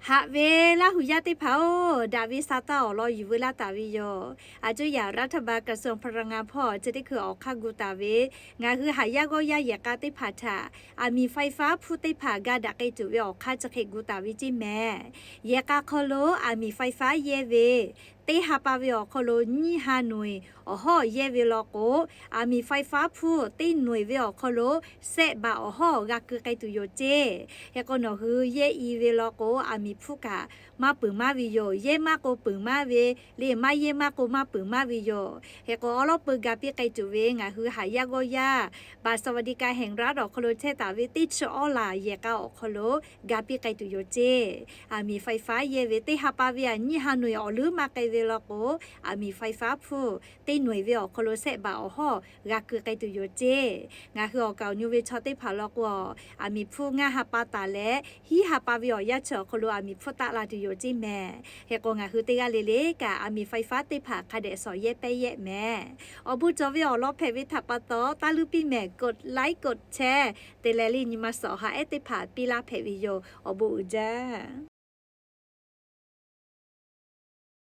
Haꞈ ve Laˇ huˍ yaˇ teˇ hpaˍ-oˬ, daꞈ ve sa taˇ awˬ lawn yuˬ veu laˇ taˍ ve yoˬ. อาจจะ รัฐบาล กระทรวงพลังงาน hpawˇ chi teˇ hkui awˬ hk'aˇ gu taˍ ve, ngaˬ hui haˍ yaˇ g'awˇ yaˇ yehˬ k'a teˇ hpaˍ htaꞈ aˬ miˍ ไฟฟ้า hpfuhˇ teˇ hpaˍ ga daꞈ k'ai tuˬ ve awˬ hk'aˇ chi hk'e gu taˍ ve ceˇ mehˍ. Yehˬ k'a hk'aw lo aˬ miˍ ไฟฟ้า yehˇ ve teˇ ha pa ve awˬ hk'aw lo nyiˇ ha noeˬ awˬ hawˉ yehˇ ve law k'o, aˬ miˍ ไฟฟ้า hpfuhˇ teˇ noeˬ ve awˬ hk'aw lo sehˆ baꞈ awˬ hawˉ g'a keu k'ai tuˬ yoˬ ceˇ. Hk'e k'o nawˬ hui yehˇ i ve law k'o, aˬ miˍ hpfuhˇ kaꞈ maˇ peuˬ maˇ ve yoˬ. Yehˇ maˇ k'o peuˬ maˇ ve, le maˇ yehˇ maˇ k'o maˇ peuˬ maˇ ve yoˬ. Hk'e k'o awˉ lawˉ peu ga piˇ k'ai tuˬ ve ngaˬ hui haˍ yaˇ g'awˇ yaˇ บัตรสวัสดิการแห่งรัฐ awˬ hk'aw lo chehˇ taˍ ve teˇ chi awˉ laˬ yehˬ k'a awˬ hk'aw lo ga piˇ k'ai tuˬ yoˬ ceˇ. Aˬ miˍ ไฟฟ้า yehˇ ve teˇ ha pa ve aˬ nyiˇ ha noeˬ awˬ leuˉ maˇ k'ai ve law k'o, aˬ miˍ ไฟฟ้า hpfuhˇ teˇ noeˬ ve awˬ hk'aw lo sehˆ baꞈ awˬ hawˉ g'a keu k'ai tuˬ yoˬ ceˇ. Ngaˬ hui awˬ kaˍ awˬ nyi ve chaw teˇ hpaˍ law k'o, aˬ miˍ hpfuhˇ ngaˇ ha pa taˍ leh hiˉ ha pa ve awˬ yanˇ chi awˬ hk'aw lo aˬ miˍ hpfuhˇ taˆ la tuˬ yoˬ ceˇ mehˍ. Hk'e k'o ngaˬ hui teˇ g'aˇ le le kaꞈ aˬ miˍ ไฟฟ้า teˇ hpaˍ hk'a dehꞈ shawˍ yehˇ pehˇ yehˇ mehˍ. Awˬ bon cawˬ ve awˬ lawn hpehꞈ ve htaꞈ pa taw, taˇ luˇ piˇ mehˍ กดไลค์ กดแชร์ te leh le nyi ma suhˍ awˬ ha ehˉ teˇ hpaˍ piˇ laˇ hpehꞈ ve yoˬ. Awˬ bon uiˍ jaˇ.